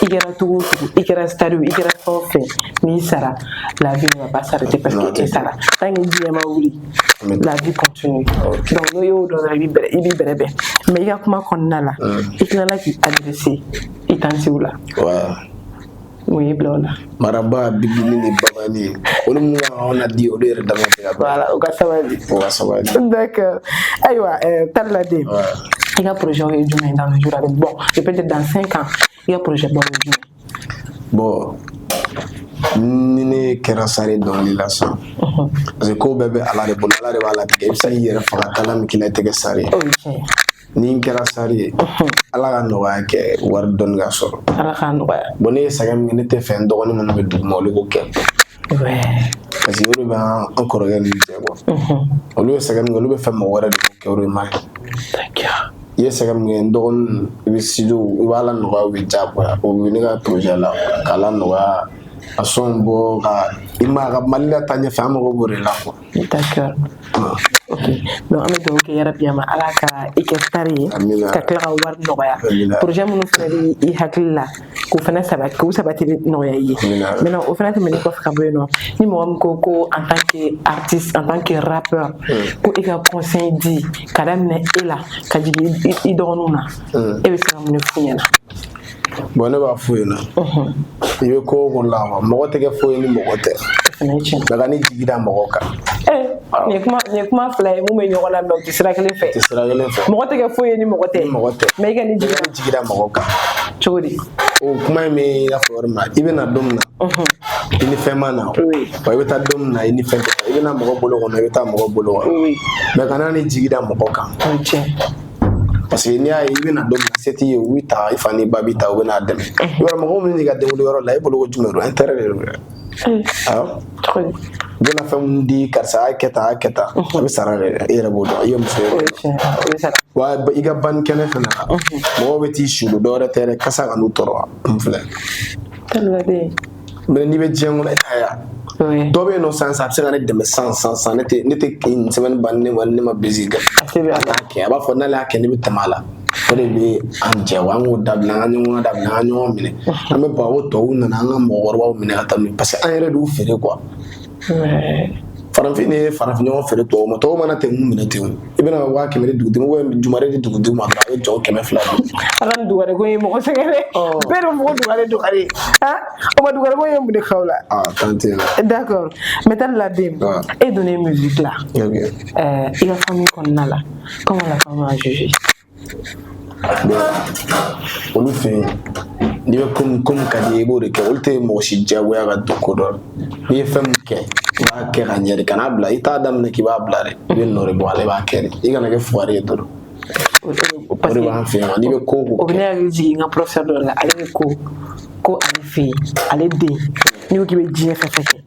i kɛra cogo o cogo, i kɛra star, i kɛra fɛn o fɛn, n'i sara, la vie ne va pas s'arrêter parce que e sara. Tant que diɲɛ ma wuli, la vie continue. Donc n'o y'o dɔn dɔrɔn, i b'i bɛrɛ bɛn. Mais i ka kuma kɔnɔna la, i tilala k'i adresser i tantiw la. Mun y'i bila o la? Maraba Bigini ni Babani, olu minnu ka anw na di, olu yɛrɛ dama tɛ ka bɛn. Voilà, o ka sabali. O ka sabali. D'accord. Ayiwa, Talla Den, i ka projet ye jumɛn ye dans le jour à venir? Bon, je peux dire dans 5 ans, i ka projet baw ye jumɛn? Bon, ni ne kɛra sari dɔnkili la sisan, parce que ko bɛɛ bɛ Ala de bolo, Ala de b'a latigɛ. I bɛ se k'i yɛrɛ faga kala min k'i la, i tɛ kɛ sari ye. O ye tiɲɛ ye. Ni n kɛra sari ye, Ala ka nɔgɔya kɛ, wari dɔɔni ka sɔrɔ. Ala k'a nɔgɔya. Bon, ne ye sɛgɛn min kɛ, ne tɛ fɛ n dɔgɔnin minnu bɛ duguma, olu k'o kɛ, parce que o de bɛ an kɔrɔkɛ ninnu jɛ quoi. Olu ye sɛgɛn min kɛ, olu bɛ fɛ mɔgɔ wɛrɛ de k'o kɛ, o de ma ɲi. I ye sɛgɛn min kɛ, n dɔgɔnin, i bɛ studio, i b'a la nɔgɔya, u bɛ diyagoya. O bɛ ne ka projet la, k'a la nɔgɔya, ka son bɔ, ka i ma ka Mali la taa ɲɛfɛ. An mago b'o de la quoi. D'accord. Ok. Donc an bɛ dugawu kɛ yarabi ma, Ala ka i kɛ star ye, Amina. ka tila ka wari nɔgɔya. Amina. Projet minnu fana bɛ i hakili la, k'o fana sabati, k'o sabati nɔgɔya i ye. Amina. Maintenant, o fana tɛmɛnen kɔfɛ ka bɔ yen nɔ, ni mɔgɔ min ko ko en tant que artiste, en tant que rappeur, ko i ka conseil di ka daminɛ e la ka jigin i dɔgɔninw na, e bɛ se ka mun de f'u ɲɛna? Bon, ne b'a f'u ɲɛna, i bɛ ko o ko la, mɔgɔ tɛ kɛ foyi ye ni mɔgɔ tɛ. O fana ye tiɲɛ. Mɛ ka n'i jigi da mɔgɔ kan. Nin ye kuma fila ye mun bɛ ɲɔgɔn na, mais u tɛ sira kelen fɛ. Tɛ sira kelen fɛ. Mɔgɔ tɛ kɛ foyi ye ni mɔgɔ tɛ. Ni mɔgɔ tɛ. Mais i ka n'i I jigi ka da n'i jigi da mɔgɔ kan. Cogo di? O kuma in bɛ i n'a fɔ yɔrɔ min na, i bɛ na don min na, i ni fɛn ma na. Wa i bɛ taa don min na, i ni fɛn tɛ taa. I bɛ na mɔgɔ bolo kɔnɔ, i bɛ taa mɔgɔ bolo kɔnɔ. Mais kana n'i jigi da mɔgɔ kan. O ye tiɲɛ. Parce que n'i y'a ye, i bɛ na don min na, se t'i ye, u b'i ta, i fa n'i ba b'i ta, u bɛ n'a dɛmɛ. I b'a dɔn, mɔgɔ minnu n'i ka denkundi yɔrɔ la, e bolo ko jumɛn don? Intérêt de don dɛ. Awɔ. Cogo di? U bɛna fɛn mun di, karisa a y'a kɛ tan, a y'a kɛ tan, a bɛ sara dɛ. E yɛrɛ b'o dɔn, i ye muso ye. O ye tiɲɛ, o ye sara. Wa i ka banni kɛnɛ fana la, mɔgɔw bɛ t'i su don, dɔwɛrɛ tɛ dɛ, kasa ka n'u tɔɔrɔ kun filɛ. Talla Den. Mais n'i bɛ diɲɛ kɔnɔ, e t'a ye wa? Oui. Dɔ bɛ yen nɔ sisan sisan, a bɛ se ka ne dɛmɛ san san san, ne tɛ nin semaine ban, ne ma bisi kɛ. A se bɛ a a la. t'a kɛ, a b'a fɔ n'ale y'a kɛ, ne bɛ tɛmɛ a la. O de bɛ an jɛ wa, an k'o dabila, an ka ɲɔgɔn dabila, an ka ɲɔgɔn minɛ. An bɛ ban o tubabuw nana an ka mɔgɔkɔrɔbaw minɛ ka taa n'u ye, parce que an yɛrɛ de y'u feere quoi. Farafin de ye farafin ɲɔgɔn feere tubabu ma. Tubabu mana ten, mun minɛ ten, i bɛna 100 000 di dugutigi ma, jumare di dugutigi ma dɔrɔn, a bɛ jɔ 200 la. Ala ni dugare ko ye mɔgɔ sɛgɛn dɛ. Bɛɛ de b'a fɔ ko dugare dugare. Ah, o ma dugare ko ye mun de k'aw la? Ah, tan tɛ yen. D'accord. Mais Talla Den, e donnen musique la, i ka famille kɔnɔna la, comment la famille a jugé? Bon, olu fɛ yen, n'i bɛ ko min, ko min ka di i ye, i b'o de kɛ. Olu tɛ mɔgɔ si diyagoya ka don ko dɔ la. N'i ye fɛn min kɛ, i b'a kɛ ka ɲɛ de. Kan'a bila, i t'a daminɛ k'i b'a bila dɛ, i bɛ nɔ de bɔ a la, i b'a kɛ de. I kana kɛ fugari ye dɔrɔn. O O de b'an fɛ yan. N'i bɛ ko o ko o bɛ ne kɛ, hakili jigin n ka professeur dɔ la. Ale de ko ko ale fɛ yen, ale den, n'i ko k'i bɛ diɲɛ fɛn fɛn kɛ,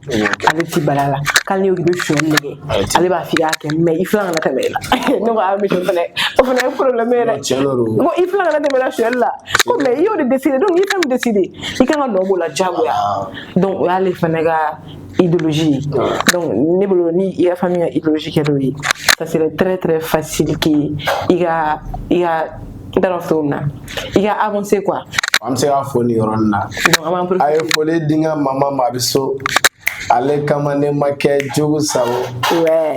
ale t'i bali a la. K'ale n'i ko k'i bɛ sonyɛli nɛgɛ, ale b'a f'i k'a kɛ, mais i filan kana tɛmɛ e la. Ne ko a monsieur fɛnɛ, o fana ye problème ye dɛ. Tiɲɛ de don. Ko i filan kana tɛmɛ la sonyɛli la, ko mais i y'o de décider, donc i ye fɛn min décider, i kan ka nɔ b'o la diyagoya. Donc o y'ale fana ka idéologie ye. Donc ne bolo, ni i ka famille ka idéologie kɛ n'o ye, ça serait très très facile que i ka n t'a dɔn fɔ cogo min na, i ka avancer quoi. An bɛ se k'a fɔ nin yɔrɔnin na. Donc an b'an A ye profiter. Foli di n ka mama ma, a bɛ so. Ale kama ne ma kɛ jogo sago.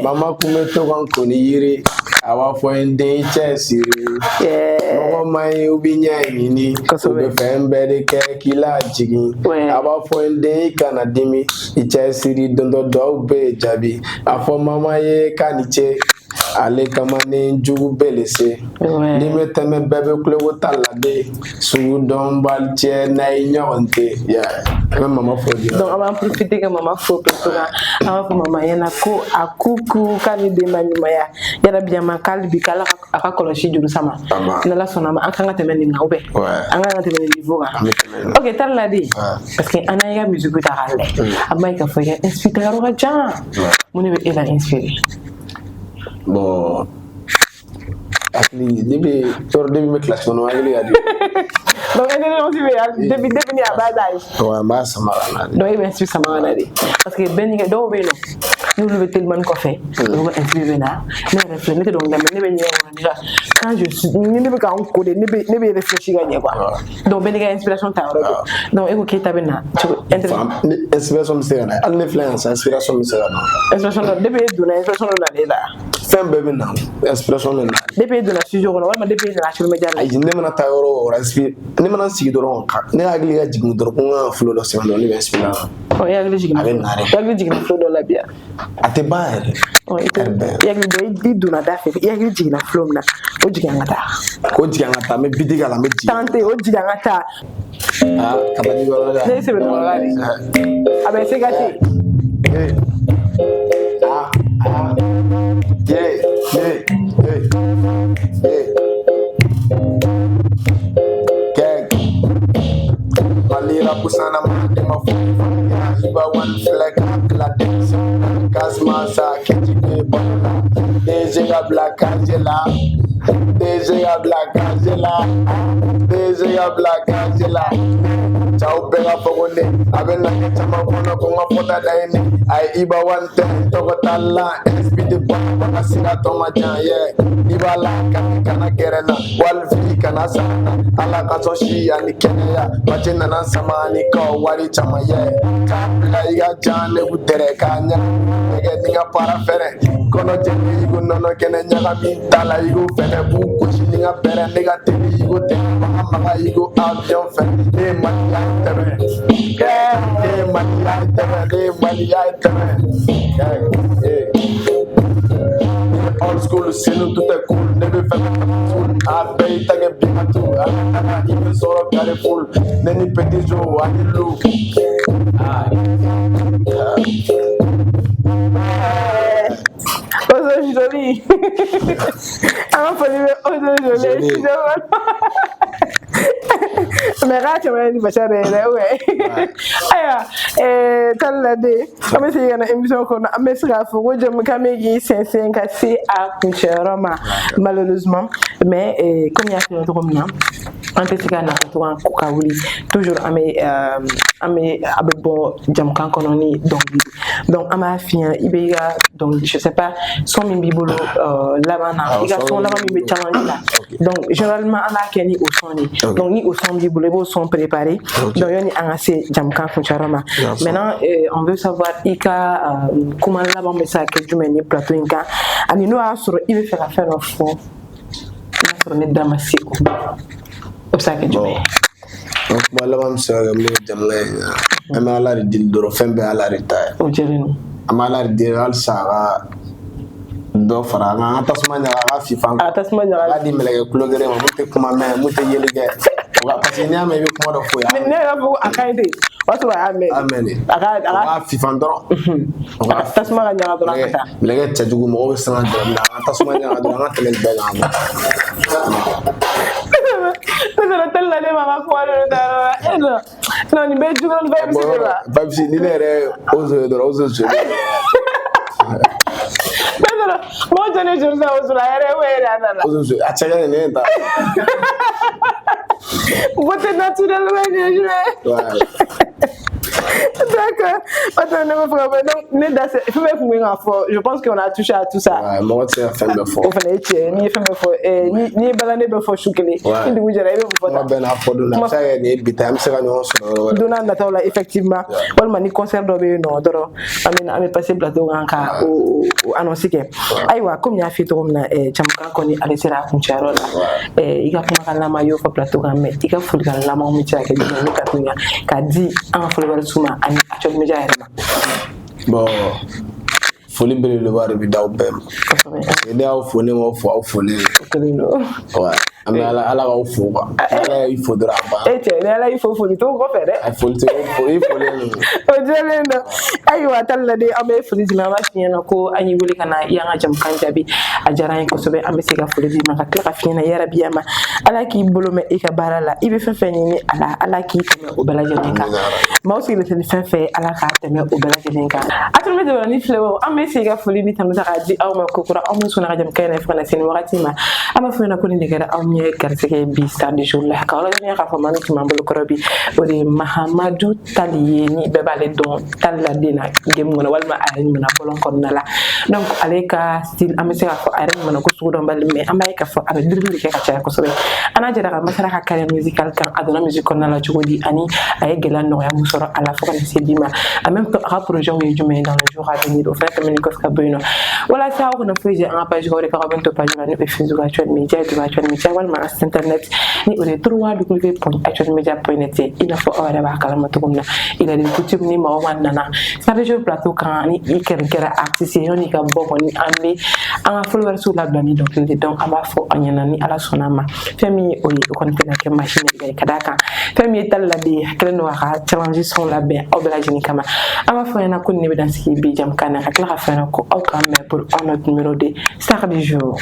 Mama kun bɛ to ka n ko ni yiri, a b'a fɔ n den, i cɛ siri. Mɔgɔ ma ye, u bɛ ɲɛ ɲini, u bɛ fɛn bɛɛ de kɛ k'i lajigin. A b'a fɔ n den, i kana dimi, i cɛ siri, don dɔ dɔw bɛ jaabi. A fɔ mama ye k'a ni ce, ale kama ni jugu bɛɛ le se. Ni bɛ tɛmɛ, bɛɛ bɛ kulo ko ta la de sugu dɔnbali cɛ n'a ye ɲɔgɔn tɛ. An bɛ mama fo bi. Donc an b'an profiter ka mama fo plateau kan. An b'a fɔ mama ɲɛna ko a kuku k'a ni den ma ɲumanya yarabi a ma, k'ale bi k'Ala a ka kɔlɔsi juru sama. N'Ala sɔnna ma, an kan ka tɛmɛ nin kan ou bien an kan ka tɛmɛ nin niveau kan. An bɛ tɛmɛ nin. Ok, Talla Den, parce que an y'an ka musique ta k'a lajɛ, an b'a ye k'a fɔ i ka inspiré yɔrɔ ka jan. Mun de bɛ e la inspiré? Bon, hakili ne bɛ yɔrɔ, depuis n bɛ kilasi kɔnɔ, hakili ka di. Donc intelligence bɛ yan depuis ni a bas âge. Ouais, n b'a sama ka na de. Donc e bɛ inspiré sama ka na de, parce que bɛɛ n'i ka dɔw bɛ yen nɔ. N'olu bɛ telimani kɔfɛ, olu ka inspi bɛ na. Ne yɛrɛ filɛ, ne tɛ dɔnkili lamɛn, ne bɛ ɲɛgɛn kɔnɔ déjà. Quand je suis, ni ne bɛ ka n ko de, ne bɛ réfléchir ka ɲɛ quoi. Donc bɛɛ n'i ka inspiration ta yɔrɔ don. Donc e ko k'e ta bɛ na cogo Ni inspiration bɛ se ka na, hali ne filɛ yan sisan, inspiration bɛ se ka na. Inspiration dɔ, depuis e donna, inspiration dɔ nana e la? Fɛn bɛɛ bɛ na, inspiration bɛ na. Depuis e donna studio kɔnɔ walima depuis e nana Actuel Media la? Ayi, ne mana taa yɔrɔ o yɔrɔ, inspire, ne mana sigi dɔrɔn ka ne hakili ka jigin dɔrɔn ko n kan ka flow dɔ sɛbɛn dɔrɔn, ne bɛ inspire la. Ɔ, e hakili jiginna A bɛ na de. E hakili jiginna flow dɔ la bi yan? A tɛ ban yɛrɛ. Ɔ, i tɛ i hakili dɔn, i donna da fɛ, i hakili jiginna flow min na, o jigin an ka taa. Ko jigin an ka taa, n bɛ beat k'a la, n bɛ jigin. Tante, o jigin an ka taa. Aa, ka taa ni yɔrɔ la. Ne ye sɛbɛnnikɔrɔla de ye. A bɛ se ka ten. Eh. Ah, ah. Yeah, yeah, yeah. Yeah. Gang. Mali rap sana ma de ma fu. Iba one filɛ ka tila denmisɛnw Casamance keji bɛ balo la. DG ka bila casier la. DG ka bila casier la. DG ka bila casier la. Cɛw bɛɛ ka fɔ ko ne a bɛ na kɛ caman kɔnɔ ko n ka fɔta da ye ne. A ye Iba One tɛ n tɔgɔ t'a la. SP de ba ka sira tɔ ma jan yɛ. I b'a la kana gɛrɛ n na walifi kana sa n na. Ala ka sɔn si ani kɛnɛya. Bacɛ nana sama ani kɔ wari caman yɛ. K'a bila i ka jan ne b'u dɛrɛ k'a ɲagami nɛgɛ ni ka para fɛrɛ. Kɔnɔ jɛlen i ko nɔnɔ kɛnɛ, ɲagami t'a la i ko fɛnɛ b'u gosi ni ka bɛrɛ. Ne ka teli i ko tɛnɛ, maga i ko avion fɛ. Ne ye Maliya tɛmɛ. Ne ye Maliya tɛmɛ. Ne ye Maliya tɛmɛ. Old school, sinon tout est cool. Ne bɛ fɛ ka cool. A bɛɛ y'i ta kɛ bi tu. A bɛ taga i bɛ sɔrɔ Carrefour. Ne ni Petit Joe ani Lou. Ah. Ozo Joli. An ka foli bɛ Ozo Joli ye studio kɔnɔ. Mais k'a cɛ man ɲi ni Bachar yɛrɛ dɛ. Ayiwa, Tall Laden, an bɛ segin ka na émission kɔnɔ. An bɛ se k'a fɔ ko jamukan bɛ k'i sɛnsɛn ka se a kuncɛyɔrɔ ma malheureusement, mais komi y'a f'i ɲɛna cogo min na, an tɛ se ka na cogo ka wuli. Toujours an bɛ a bɛ bɔ jamukan kɔnɔ ni dɔnkili. Donc an b'a f'i ɲɛna, i bɛ i ka dɔnkili, je sais pas, son min b'i bolo laban na, i ka son laban min bɛ challenge la. Donc généralement an b'a kɛ ni o son de ye. Donc ni o son b'i bolo, i b'o son préparer. Donc yanni an ka se jamukan kuncɛyɔrɔ ma, maintenant on veut savoir i ka kuma laban bɛ se ka kɛ jumɛn ni plateau in kan, ani n'o y'a sɔrɔ i bɛ fɛ ka fɛn dɔ fɔ n'a sɔrɔ ne da ma se o ma, o bɛ se ka kɛ jumɛn ye? Bon, kuma laban bɛ se ka kɛ min ye jamana in na, an bɛ Ala de deli dɔrɔn, fɛn bɛɛ Ala de ta ye. O jɛlen don. An bɛ Ala de deli halisa a ka dɔ fara an ka tasuma ɲaga, a ka fifa. A ka tasuma ɲaga. A ka di mɛlɛkɛ kulo geren ma mun tɛ kuma mɛn, mun tɛ yeli kɛ. Parce que n'i y'a mɛn i bɛ kuma dɔ fɔ ye. Ne yɛrɛ fɔ ko a ka ɲi ten, o y'a sɔrɔ a y'a mɛn. A mɛn de. A ka O ka fifa dɔrɔn. A ka tasuma ka ɲaga dɔrɔn ka taa. Mɛlɛkɛ cɛjugu, mɔgɔw bɛ siran jɔ min na, a ka tasuma ɲaga dɔrɔn, an ka tɛmɛ nin bɛɛ kan. Ne sɔrɔ tali la, ne ma ka kuma dɔ ta yɔrɔ la e non non, nin bɛɛ ye juguman vibes de la. Vibes ni ne yɛrɛ Ozo ye dɔrɔn, Ozo joli. Ne sɔrɔ mɔgɔ jɔn ye joli ta Ozo la yɛrɛ, o yɛrɛ a nana. Ozo joli a cɛ ka ɲi ne ye ta. Beauté naturelle bɛ nin ye jumɛn? D'accord. Attends, ne b'a fɔ ka bɔ donc ne da se fɛn bɛɛ kun bɛ k'a fɔ, je pense qu'on a touché à tout ça. Ouais, mɔgɔ tɛ se ka fɛn bɛɛ fɔ. O fana ye tiɲɛ ye, n'i ye fɛn bɛɛ fɔ, n'i ye balanden bɛɛ fɔ su kelen, ni dugu jɛra i bɛ mun fɔ? Kuma bɛɛ n'a fɔ don na, a bɛ se ka kɛ nin ye bi ta ye, an bɛ se ka ɲɔgɔn sɔrɔ yɔrɔ wɛrɛ. Don n'a nataw la effectivement, walima ni concert dɔ bɛ yen nɔ dɔrɔn, an bɛ passer plateau kan ka o annonce kɛ. Ayiwa, komi n y'a f'i ye cogo min na, jamukan kɔni ale sera a kuncɛyɔrɔ la. I ka kumakan laban i y'o fɔ plateau kan, mais i ka folikan laban bɛ se ka kɛ jumɛn ye plateau kan k'a di an ka followers ma ani Actuel Media yɛrɛ ma? Bon, foli belebeleba de bɛ d'aw bɛɛ ma. Parce que ne y'aw fo, ne m'aw fo, aw folen. O kelen don. Ouais. An bɛ Ala k'aw fo quoi. Ala y'i fo dɔrɔn a banna. E cɛ, ni Ala y'i fo, foli t'o kɔfɛ dɛ. A foli tɛ fo, i folen don. O jɛlen don. Ayiwa, Tall Laden, an bɛ foli d'i ma. An b'a f'i ɲɛna ko an y'i wele ka na i y'an ka jamukan jaabi, a diyara an ye kosɛbɛ. An bɛ se ka foli d'i ma ka tila ka f'i ɲɛna yarabi ma Ala k'i bolo mɛn i ka baara la, i bɛ fɛn fɛn ɲini a la, Ala k'i tɛmɛ o bɛɛ lajɛlen kan. Maaw sigilen tɛ ni fɛn fɛn, Ala k'a tɛmɛ o bɛɛ lajɛlen kan. A tun bɛ tɛmɛ ni filɛbaw, an bɛ segin ka foli ni tanu ta k'a di aw ma kokura, aw minnu sɔnna ka jamukan in na fo ka na se nin wagati ma. An b'a fɔ ɲɛna ko nin de kɛra anw ɲɛ garisɛgɛ bi Star du jour la. K'aw ladɔnniya k'a fɔ maa min tun b'an bolo kɔrɔ bi, o de ye Mahamadu Tali ye, ni bɛɛ b'ale dɔn Tali la den na game kɔnɔ walima a yɛrɛ ɲumanna bɔlɔn kɔnɔna la. Donc ale ka style, an bɛ se k'a fɔ a yɛrɛ ɲumanna ko sugudɔnbali, mais an b'a ye k'a fɔ a bɛ drill de kɛ ka caya kosɛbɛ. An n'a jɛra ka masala ka carrière musicale kan, a donna musique kɔnɔna la cogo di, ani a ye gɛlɛya nɔgɔya mun sɔrɔ a la fo ka na se bi ma. En même temps, a ka projet ye jumɛn ye dans les jours à venir? O fɛnɛ tɛmɛnen kɔfɛ ka bɔ yen nɔ, walasa aw kana foyi jɛ an ka page kan, o de ka bɛ to page la, ni o ye Facebook Actuel Media, YouTube Actuel Media, walima an site internet, ni o de ye www.actuelmedia.net ye. I n'a fɔ aw yɛrɛ b'a kalama cogo min na, il est de coutume, ni mɔgɔ ma nana Star du jour plateau kan, ni i kɛra kɛra artiste ye, yanni i ka bɔ kɔni, an bɛ an ka followers labila ni dɔnkili de. Donc an b'a fɔ aw ɲɛna, ni Ala sɔnna a ma, fɛn min ye o ye, o kɔni tɛna kɛ machine ye. Ka d'a kan, fɛn min ye Tali la de ye, a kɛlen don k'a ka challenge son labɛn aw bɛɛ lajɛlen kama. An b'a fɔ ɲɛna ko nin de bɛ dan sigi bi jamukan na, ka tila ka fɔ ɲɛna ko aw k'an mɛn pour un autre numéro de Star du jour.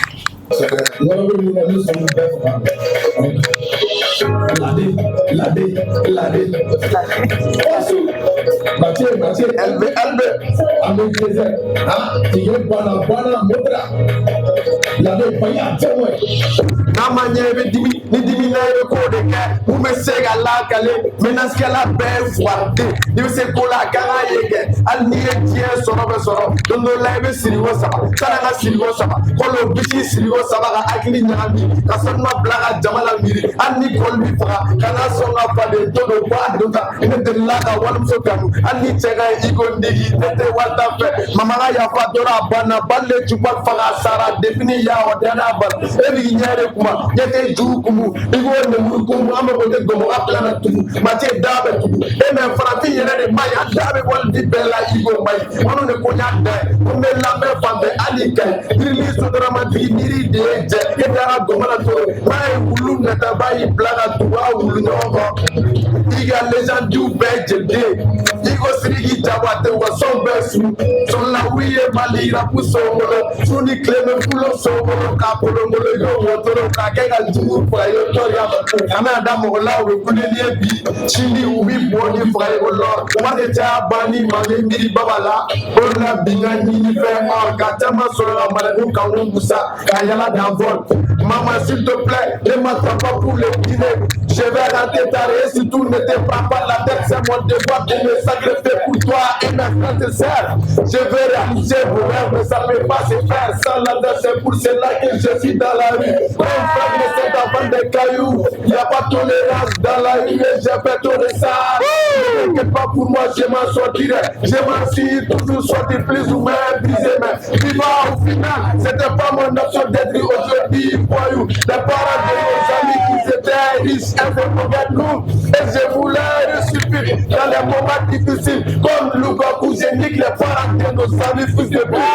Yɔrɔ bɛ min na, ne sɔn bɛɛ faga. Lade, lade, lade. Wasu. Mathieu, Mathieu, LB, LB. An bɛ dɛsɛ. Ah, tigɛ banna, banna, motra. Lade, baya, cɛwɛ. N'a ma ɲɛ, i bɛ dimi. Ni dimi na, i bɛ ko de kɛ mun bɛ se ka lakale. Menasikɛla bɛɛ ye fugariden. N'i bɛ se ko la, a kan ka ye kɛ. Hali n'i ye diɲɛ sɔrɔ bɛ sɔrɔ, don dɔ la i bɛ siriko saba sanni ka siriko saba kɔlɔ bisi siriko saba ka hakili ɲagami, ka sanuma bila ka jama la miiri. Hali ni kɔli b'i faga, kana sɔn ka faden to don bɔ a don ta. Ne delila ka walimuso kanu, hali ni cɛ ka ɲi i ko ndigi, ne tɛ wari ta fɛ. Mama ka yafa dɔrɔn, a banna. Bali tuba faga sara defini ya o dana bal. E b'i ɲɛ de kuma ɲɛ tɛ juru kumu i ko lemuru kumu. An mago tɛ gɔmɔ ka bila na tugu Mathieu da bɛ tugu e mɛ. Farafin yɛrɛ de ma ɲi, an da bɛ wali bɛɛ la i ko maɲi. Minnu de ko n y'a da ye ko n bɛ lamɛn fan bɛɛ, hali kayi birili sotramatigi miiri de ye jɛ. E taara gɔmɔ la cogo n'a ye wulu nataba y'i bila ka tugu a wulu ɲɔgɔn kɔ. I ka légende bɛɛ jeliden i ko Sidiki Jabate, u ka sɔn bɛɛ su sɔnla wuli ye Mali rap sɔngolo. Su ni tile bɛ fulo sɔngolo k'a kolongolo i ko wotoro k'a kɛ ka jugu faga i ye tɔɔrɔ. An bɛna da mɔgɔ la, u bɛ kule ni ye bi, sini u bɛ bɔ ni faga ye ko lɔ. Kuma tɛ caya ban ni manden miiri baba la. O de la bi n ka ɲini fɛn or ka caman sɔrɔ ka manaku kan musa ka yala dans vol. Maman, s'il te plaît, ne m'attends pas pour le dîner. Je vais rentrer tard et surtout ne te prends pas la tête. C'est mon devoir de me sacrifier pour toi et mes frères et sœurs. Je vais réaliser vos rêves, mais ça ne peut pas se faire sans la. C'est pour cela que je suis dans la rue. Comme frère de cet enfant des cailloux, il n'y a pas de tolérance dans la rue et j'ai fait trop de ça. Ne t'inquiète pas pour moi, je m'en sortirai. Je m'en suis toujours sorti plus ou moins brisé, mais vivant au final, c'était pas mon option d'être aujourd'hui voyou. Les parents de nos amis qui étaient riches, elles nous. Et je voulais réussir dans les moments difficiles. Comme Lukaku, j'ai nique les parents de nos amis, fils de pute.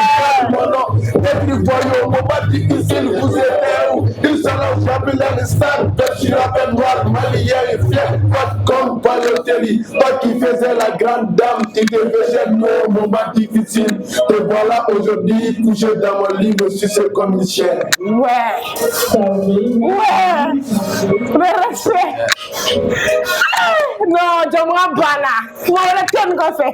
Mon nom, d'être voyou au moment difficile, vous étiez où? Inch'Allah, j'appelle les stars, je suis rappel noir, malien et fier, pas comme Balotelli. Toi qui faisais la grande dame, tu te faisais nous au moment difficile. Te voilà aujourd'hui couché dans mon lit, me sucer comme une chienne. Ouais. Mais respect. Non, jamukan banna. Kuma wɛrɛ tɛ nin kɔfɛ.